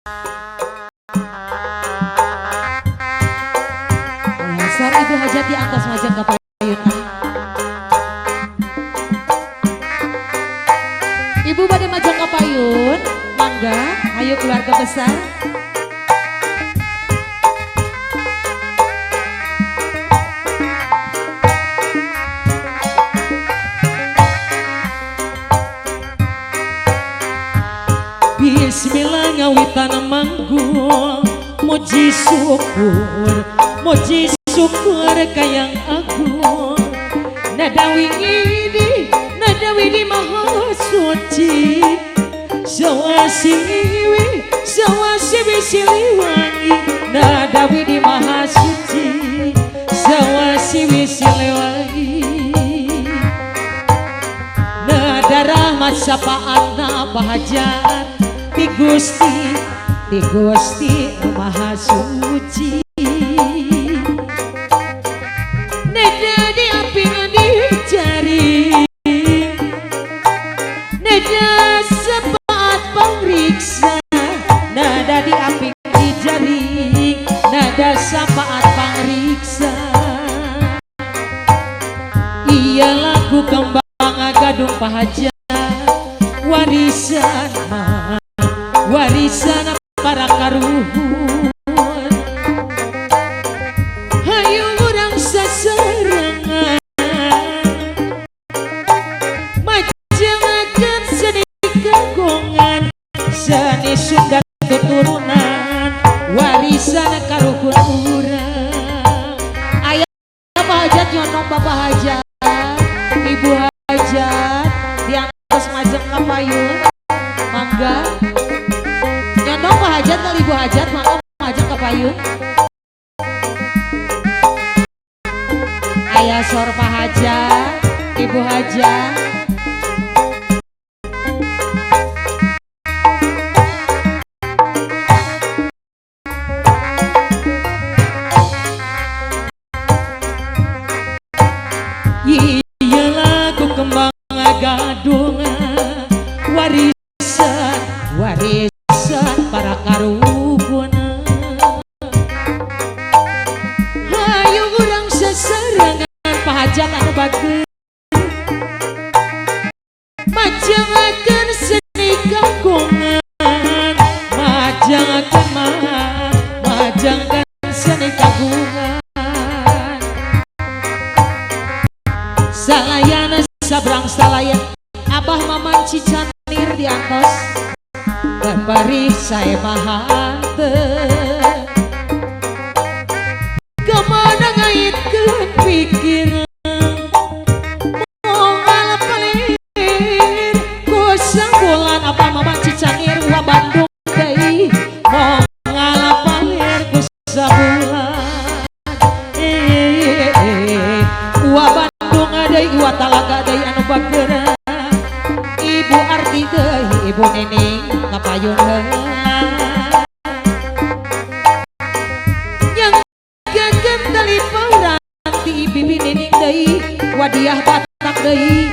Sar Ibu Hajat di atas majang kapayun. Ibu bade majang kapayun, mangga, ayo keluarga besar. Bismillah ngawitan manggung, muji syukur kayang agung. Nada wingi maha suci, sawasiwi siliwangi. Nada wingi maha suci, sawasiwi siliwangi. Nada rahmat syafaatna bahajat ti Gusti Maha Suci. Neda di api dicari, neda sepat pangriksa. Nada di api dicari, nada sapaat pangriksa. Iya lagu kembang gadung pahajat, warisan mah warisan para karuhun. Hayu urang sasarengan majengakeun seni kagongan, seni Sunda tuturunan, warisan karuhun urang. Aya Bapak Hajat nyonong Bapak Hajat, Ibu Hajat di atas majeng kapayun, mangga. Nyonong Pak Hajat kali Ibu Hajat, mangga majeng kapayun. Ayah sor Pak Hajat, Ibu Hajat. Iya lagu kembang gadung, warisan warisan para karuhun. Hayu urang sasarengan Pak Hajat anu bager, majengakeun seni kagungan, majengakeun majengakeun seni kagungan. Salayana sabrang salayan Abah Maman Cicanir di atas peperi saya mahante. Kemana ngaitkeun pikiran, moal pelir ku sabulan. Abah Maman Cicanir wa Bandung deui, moal pelir ku sabulan. Wa Bandung deui, wa Talaga deui anu bageura. Ibu Arti deui, Ibu Nining kapayun heula. Nyanggakeun tali pauranti Bibi Nining deui, Wadiah Batak deui.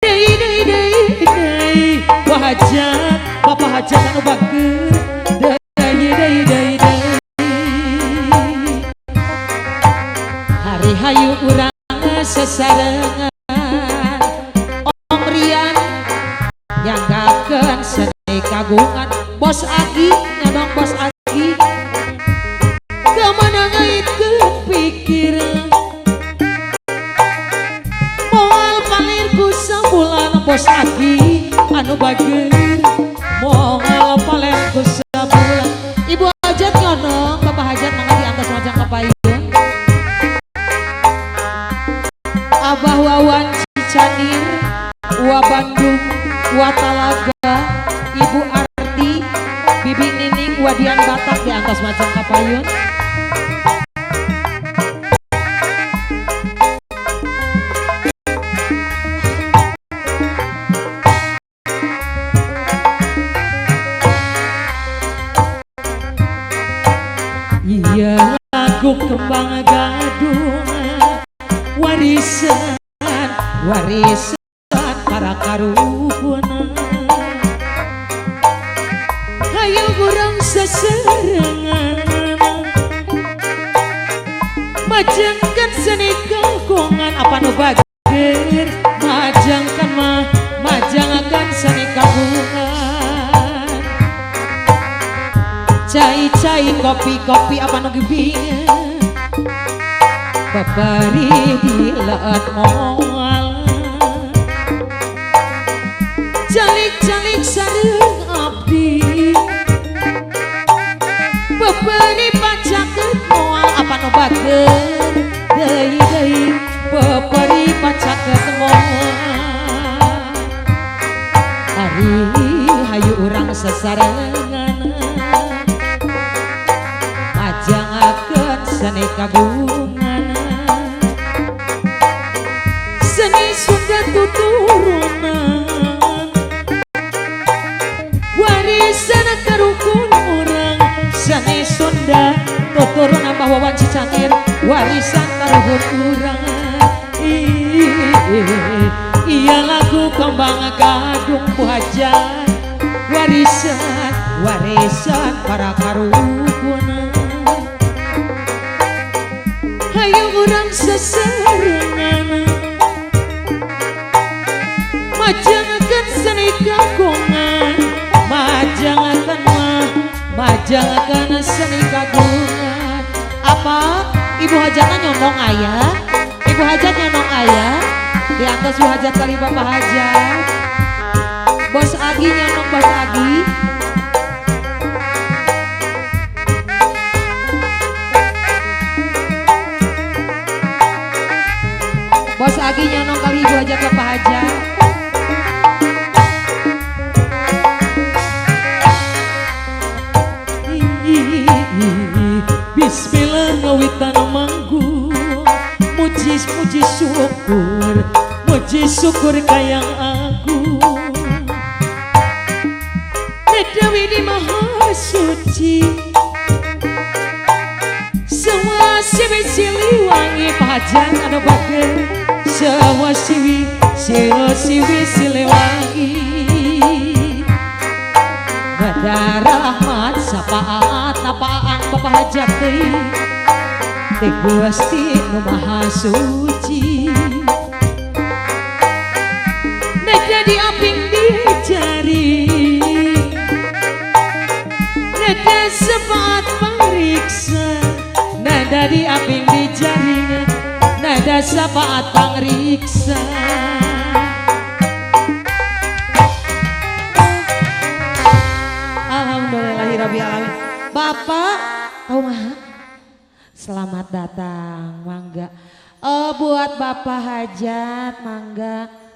Deui deui deui deui Wa Hajat, Bapak Hajat anu bager. Deui deui deui deui. Hari hayu urang sesarengan Om Rian nyanggakeun seni kagungan. Bos Agi nyonong Bos Agi, kemana ngaitkeun pikiran, moal palir ku sabulan. Bos Agi anu bager, moal palir ku sabulan. Ibu Hajat nyonong Bapak Hajat mangga di atas majang kapayun. Abah Wawan Cicanir, wa Bandung, wa Talaga, Ibu Arti, Bibi Nining, Wadian Batak di atas majang kapayun. Iya lagu kembang gadung, warisan warisan para karuhun. Hayu urang seserengan majangkan seni kagungan apa nu bager majangkan mah majangakan seni kagungan cai-cai kopi-kopi apa nu gibingan babari dileut moal calik-calik sareng abdi beberi pacaket moal apa nu bager deui-deui beberi pacaket moal ari hayu urang sesarengan majangakeun seni kagungan seni Sunda tuturunan warisan karukun urang seni Sunda tuturunan Mbah Wawan Cicangir warisan karuhun urang. Iya lagu kembang gadung Bu Hajat warisan warisan para karuhun hayu urang seserengan majangakeun seni kagungan majangakeun mah majangakeun seni kagungan. Apa Ibu Hajatna nyondong aya, Ibu Hajat nyondong aya di atas Bu Hajat kali Bapak Hajat Bos Agi nyondong Bos Agi. Bos Agi nyondong kali Ibu Hajat Bapak Hajat. Bismillah ngawitan manggung muji syukur muji syukur kayang aku Dewi di Maha Suci semua siwi siliwangi pajang anu bager semua siwi siwi siliwangi Gada rahmat syafaat napaan Bapak Hajat teh teh Gusti nu Maha Suci neda di aping di jari neda syafaat pariksa nada di aping di jari nada syafaat pangriksa. Alhamdulillahirabbil. Bapak tahu mah selamat datang mangga. Buat Bapak Hajat mangga.